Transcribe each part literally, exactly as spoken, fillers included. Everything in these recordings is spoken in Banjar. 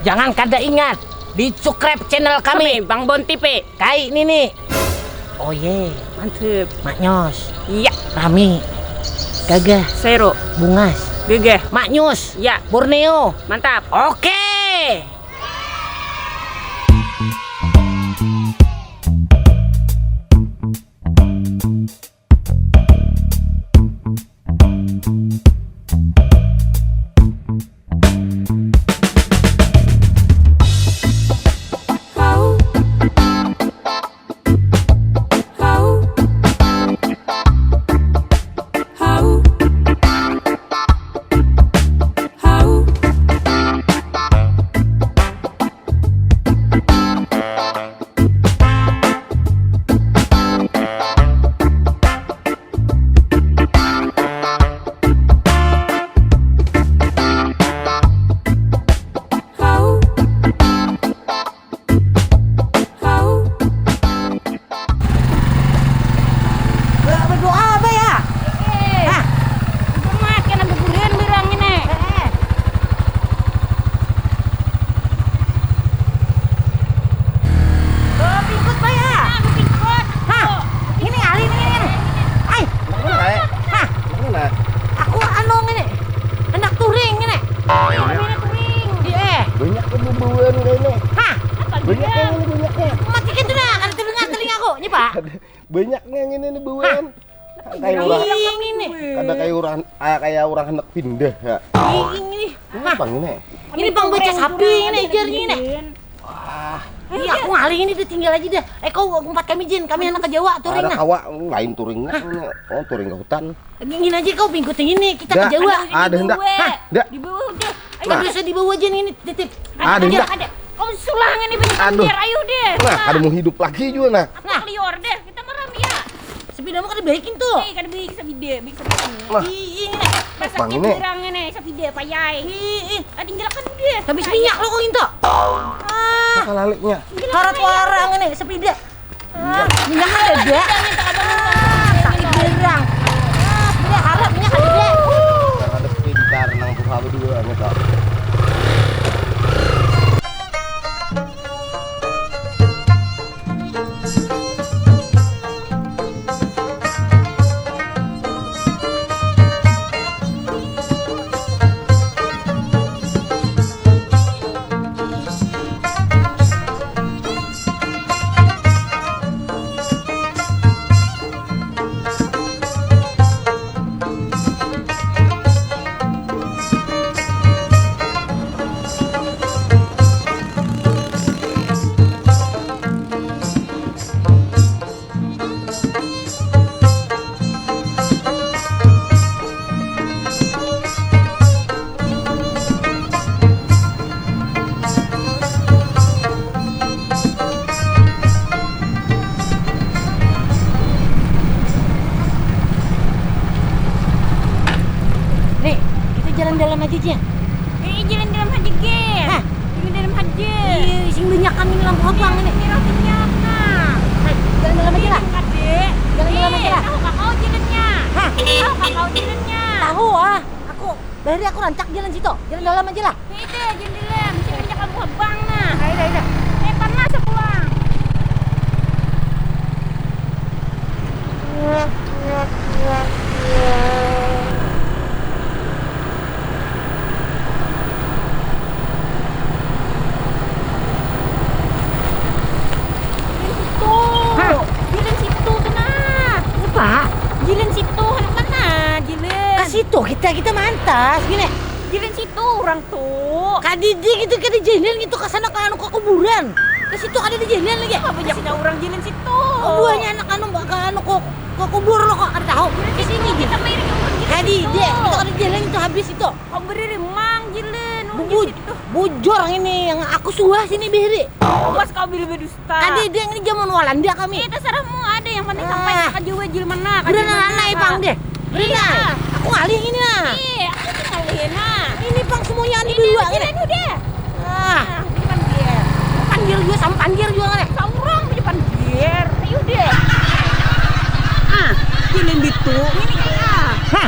Jangan kada ingat di subscribe channel kami, Bang Bon T V. Kai nini. Oh ye, mantep. Maknyos. Iya. Rami. Gagah. Sero. Bungas. Gagah. Maknyus. Ya. Borneo. Mantap. Oke. Berdoa apa ya? Hah? Udah mah kena bebulian birang ini. Eh. Bawa pingkut, Pak, ya? Nah, pingkut. Hah? Ini ahli ini, ini. Ai. Mana, Kak? Hah? Mana? Aku anu ini. Hendak touring ini. Ini touring. Iya. Banyak ke bawaan ini. Hah? Apa banyak dia? Yang ini banyaknya. Matikan tu nah, kada terdengar telingaku. Ini, Pak. Banyak yang ini nih bawaan. Hah? Kayak orang ini. Kada kayak orang, ah, kayak orang hendak pindah ya. Ini, ini. Ini, Hah? Bang, ini. Ini Bang baca sapi ini, jar ini. Wah. Iya, aku ngalih ini, dia tinggal aja dah. Eh, kau umpat kami, Jin. Kami anak ke Jawa, touring ada nah. Kawa, lain touring nah. Oh, touring ke hutan. Gini aja kau pingkut ini, kita ke Jawa. Ada hendak. Hah, dah. Dibawa udah. Ayo, nah. Biasa dibawa aja nih, ini titip. Ada hendak. Ada. Kau sulangan nih, aduh. Biar ayo deh. Nah, ada mau hidup lagi juga nah. Nah. Lior deh, kita merem ya. Sepeda mau kada baikin tuh. Eh, kada baik sepeda, baik sepeda. Nah. Ih, ini. Bang, ini. Kurang ini sepeda payai. Ih, ih. Ah, tinggalkan dia. Habis minyak lo kok itu. Ah. Kalaliknya. Harat warang ini sepeda. Ah, minyak ada. Ah, sakit gerang. Ah, sepeda harat minyak ada. Ada pintar nang tuha berdua nih, Kak. Nih, kita jalan dalam aja, Jin. Eh, jalan dalam aja, Jin. Hah? Ini dalam haja. Ih, sing banyak kami ini lampu habang ini. Ini roti nyakna. Hai, jalan dalam aja lah. Ini kadek. Jalan dalam aja lah. Eh, tahu kakau jalannya? Hah? Tahu kakau jalannya? Tahu ah. Aku, dari aku rancak jalan situ. Jalan dalam aja lah. Ini deh, jalan dalam. Sini banyak lampu habang nah. Ayo dah, ayo dah. Eh, panas aku pulang. Jalan situ. Hah? Jalan situ tu nah. Apa? Jalan situ, handak mana? Jalan. Ke situ kita, kita mantas gini. Jalan situ orang tu. Kadidi gitu, kada jalan gitu ke sana, ke anu, ke kuburan. Ke situ kada ada jalan lagi. Apa banyaknya orang jalan situ? Oh, buahnya anak anu, ke anu, ke, ke kubur lo kok kada tahu. Ke sini kita main ke orang jalan situ. Kadidi, kita kada jalan itu habis itu. Kau beri remang jalan, orang jalan situ. Bujur ini yang aku suah sini beri. Awas kau bila berdusta. Kadidi ini zaman Walanda kami. Eh, terserahmu, ada yang penting sampai ke Jawa jil mana, ke jil mana. Berenang anak ipang deh. Berenang. Iya. Aku ngalih ini nah. Iya, aku tuh ngalih nah. Ini pang semuanya ini dua ini. Ini deh. Ah, ini panggil. Panggil juga sama panggil juga nih. Seorang punya panggil. Ayo deh. Ah, jilin bitu. Ini ah. Hah?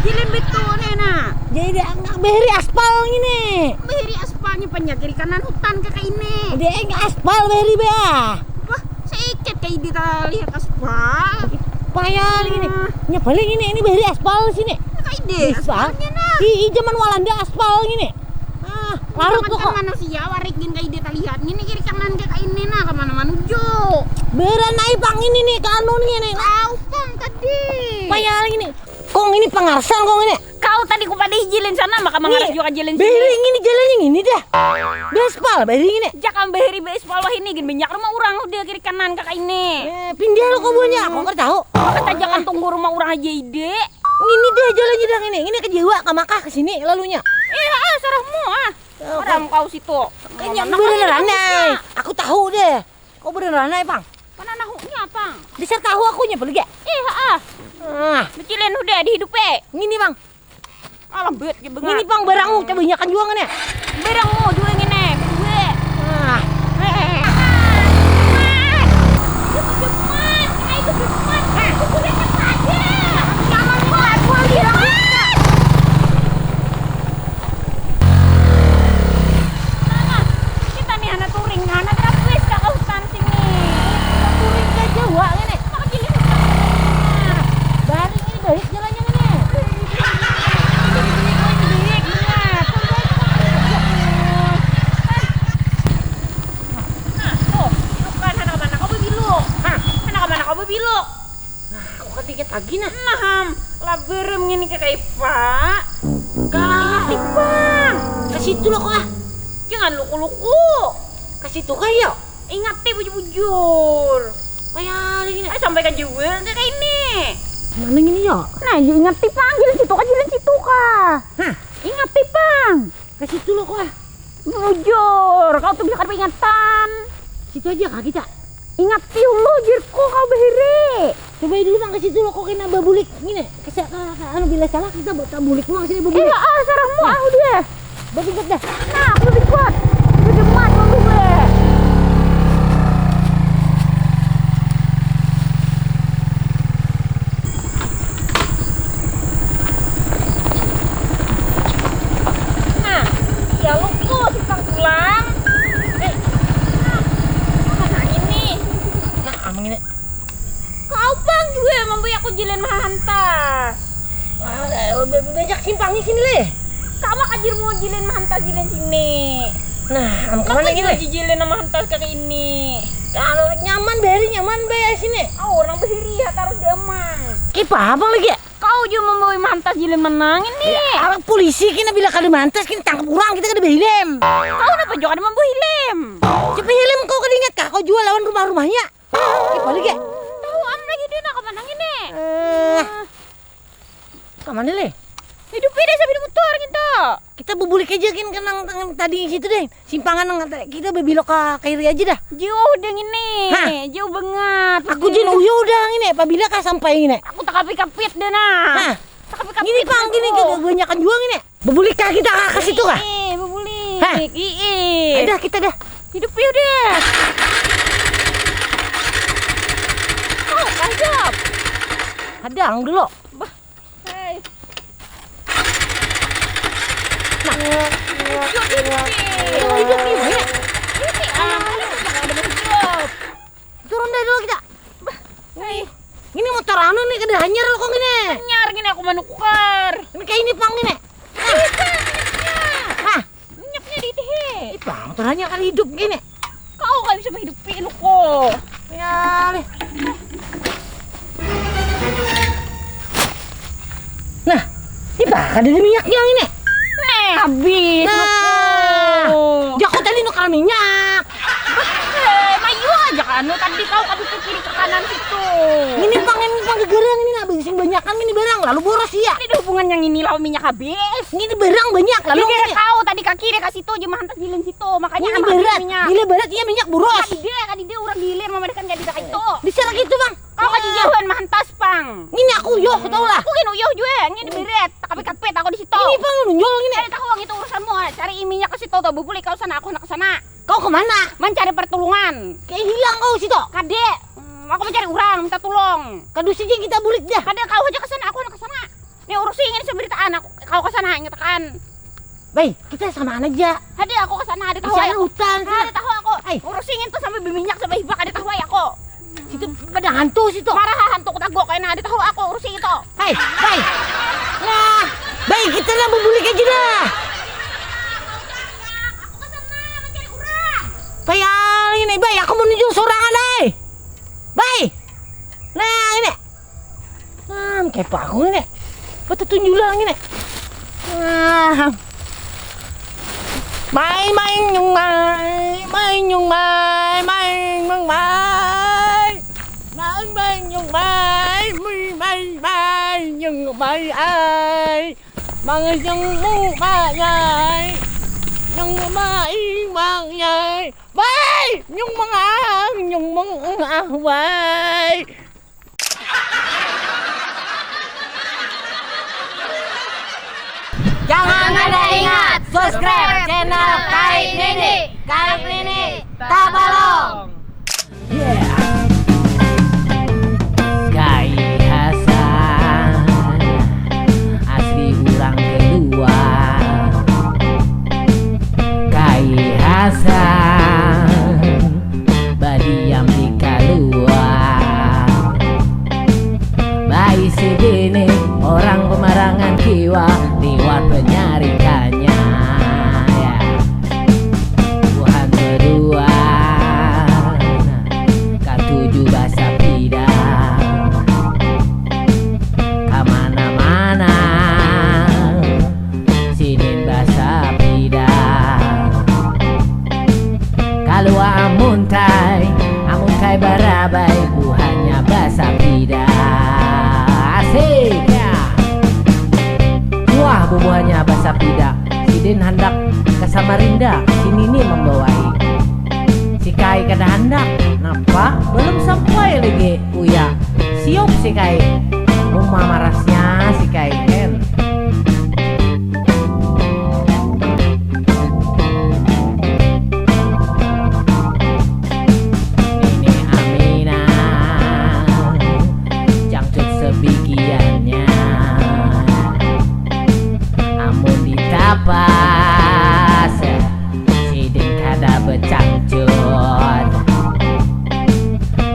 Jilin bitu nih. Nah, jadi dia nggak beri aspal ini. Beri aspalnya panjang kiri kanan hutan kakak ini. Dia nggak aspal beri bea. Wah, sedikit kayak di lihat aspal. Payah ini. Nya paling ini ini beri aspal sini. Kakak ide aspalnya nah. Ih, zaman Walanda aspal ini. Ah, larut pokok. Manusia warik gin kayak ide lihat ini kiri kanan kakak ini nah kemana manuju. Beranai pang ini nih kanu nih nih. Tahu pang tadi. Payah ini. Kong ini pangarsan kong ini. Kau tadi ku pada ijilin sana maka mangaras juga jilin sini. Bering ini jalannya ini dah. Bespal bering ini. Jangan beri bespal wah ini gin banyak rumah orang udah kiri kanan kakak ini. Eh, pindah lo kau banyak kau nggak tahu. Kata jangan tunggu rumah orang aja ide. Ini dah jalannya dah ini. Ini ke Jawa ke Makkah ke sini lalunya. Eh, ah, sarahmu ah. Orang kau situ. Kayaknya beneran nih. Aku tahu deh. Kau beneran naik pang? Mana nahunya pang? Dasar tahu aku nya beli gak? Ih ah. Ah. Becilin udah dihidupi. Ngini pang. Ah lembut je bengat. Ngini pang barangmu kebanyakan juga ngene. Barangmu juga ngene. Kedua. Ah. Eh. Cepat cepat. Ayo cepat. Aku udah cepat aja. Jangan buat gua bilang. Nah, kita nih anak touring, nah, anak terapis ke hutan sini. Kita touring ke Jawa ngene. Maka pilih hutan. Nah, baring ini balik jalannya ngene. Nah, tuh, itu kan anak mana kau bebiluk. Hah? Anak mana kau bebiluk? Nah, aku ketikit lagi nah. Nah, ham, laberem ngini ke kaipa. Kah. Ingat tipang. Ke situ lah kok ah. Jangan luku-luku. Ke situ kah ya? Ingat teh bujur-bujur. Kayak ada gini. Ayo sampai ke jua ke kayak ini. Mana gini ya? Nah, ingat tipang jalan situ kah jalan situ kah? Hah? Ingat tipang. Ke situ lo kok ah. Bujur, kau tuh bisa kada ingatan. Situ aja kah kita? Ingat piulu jirku kau bahiri. Coba dulu bang ke situ lo kok kena babulik gini. Kesa ka, ka, anu bila salah kita buat babulik uang sini babulik. Iya ah sarahmu ah udah. Babulik dah. Nah aku ikut. Udah mat babulik. Nah, ya luku simpang tulang. Eh, nah, nah ini. Nah, amang ini. Kau pang juga memberi aku jilin mahantas. Banyak simpangnya sini leh. Kau mah kajir mau jilin mahantas jilin sini. Nah, amang kemana ini leh? Jilin mahantas kaki ini. Kalau nyaman beri nyaman bayar sini. Oh, orang berhiri ya taruh di emang. Kipa apa lagi ya? Kau jua mambawa mantas jilin manang ini. Ya, arak polisi kena bila kada mantas kena tangkap urang kita kada bahilem. Kau napa jua kada mambawa hilem? Siapa hilem kau kada ingat kah kau jua lawan rumah-rumahnya? Siapa lagi? Tahu am lagi dia nak kemana ini? Eh, kemana leh? Hidup beda sambil mutur gitu. Kita bebulik aja kin kenang tangan tadi situ deh. Simpangan nang kata kita bebilok ke kiri aja dah. Jauh deh ini. Hah? Jauh banget. Aku jin uyo udah ini. Apabila kah sampai ini? Aku tak kapit-kapit deh nah. Hah? Tak kapit-kapit. Gini pang gini juga kebanyakan juang ini. Bebulik kah kita ke situ kah? Eh, bebulik. Hah? Iya. Dah kita dah. Hidup ya deh. Oh, hidup. Hadang dulu. Bah. Hei. Nah. Hidup, hidup, hidup. Hidup, hidup, hidup. Hidup, ah, mana bisa ada hidup? Turun dari dulu kita. Bah, hei. Ini motor anu nih, kada hanyar lo kok gini. Hanyar gini aku manukar. Ini kayak ini pang ini. Hah? Minyaknya di tihi. Ih, bang, motor hanyar kan hidup gini. Kau kan bisa menghidupi luko. Ya, leh. Nah, ini bakal ada minyaknya ini. Nih, habis. Nah, luko. Jago tadi nukar minyak. Bah, eh, mayu aja kan. Anu tadi kau kadu ke kiri ke kanan situ. Ini pang ini pang gegara ini nggak bisa banyakan ini barang lalu boros iya. Ini ada hubungan yang ini lawan minyak habis. Ini barang banyak lalu. Ini kau tadi ke kiri ke situ aja mahan tas jilin situ. Makanya ini berat. Bila berat iya minyak boros. Kadide, kadide orang dihilir memadahkan kadide kayak itu. Bisa lagi itu bang. Kau kaji jauhan mahan tas pang. Ini aku yo, aku tahu lah. Aku kan uyuh juga, ini berat. Tapi kapit aku di situ. Ini pang nunjol ini. Cari tahu itu urusanmu. Cari minyak ke situ tuh, bubuli kau sana, aku nak ke sana. Kau kemana? Mencari pertolongan. Kayak hilang kau situ. Kade, hmm, aku mencari orang, minta tolong. Kadu siji kita bulik dah. Kade kau aja ke sana, aku nak ke sana. Nih urusi ini seberitaan aku. Kau ke sana ingat kan. Baik, kita samaan aja. Hadi aku ke sana ada tahu. Sana hutan. Ada tahu aku. Ay. Urusi ini tuh sampai berminyak sampai hibak ada tahu aku. Situ pada hantu situ. Marah hantu kutagok kena ada tahu aku urusi itu. Hei, hei. Nah, baik kita lah berbulik aja dah. Aku ke sana mencari orang. Kayak ini, baik aku menuju sorangan, ay. Baik. Nah, ini. Nah, kepo aku ini. Betul tunjulang ini. Nah. Mai mai nyung mai, mai nyung mai, mai nyung mai. Mai mai nyung mai, mai mai mai nyung mai ai. Mang nyung mu mai ai. Nyung mai mang ai. Wai, nyung mang ah, nyung mang ah wai. Jangan ada ingat subscribe channel Kai Nini. Kai Nini Tabalong. Kai Hasan asli urang kedua. Kai Hasan badiam di kaluar. Baisi bini orang pemarangan kiwa liwat penyarikannya. Ya. Buhan kedua katuju basapida kamana-mana. Sidin basapida kalua amuntai, amuntai barabai buhannya basapida. Asik ya. Wah bubuhannya basapida. Sidin handak ke Samarinda, si Nini membawai. Si Kai kada handak. Napa? Belum sampai lagi. Uya, siup si Kai. Uma marasnya si Kai, hen. Nini Aminah, cangcut sebigiannya. Amun ditapas, sidin kada becangcut.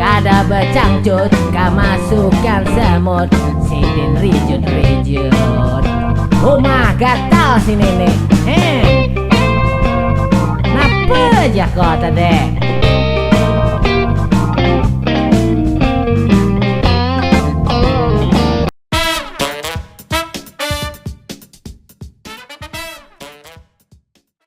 Kada becangcut, kamasukan semut, sidin rijut-rijut. Uma gatal si Nini. Heh. Napa ja ko tadi?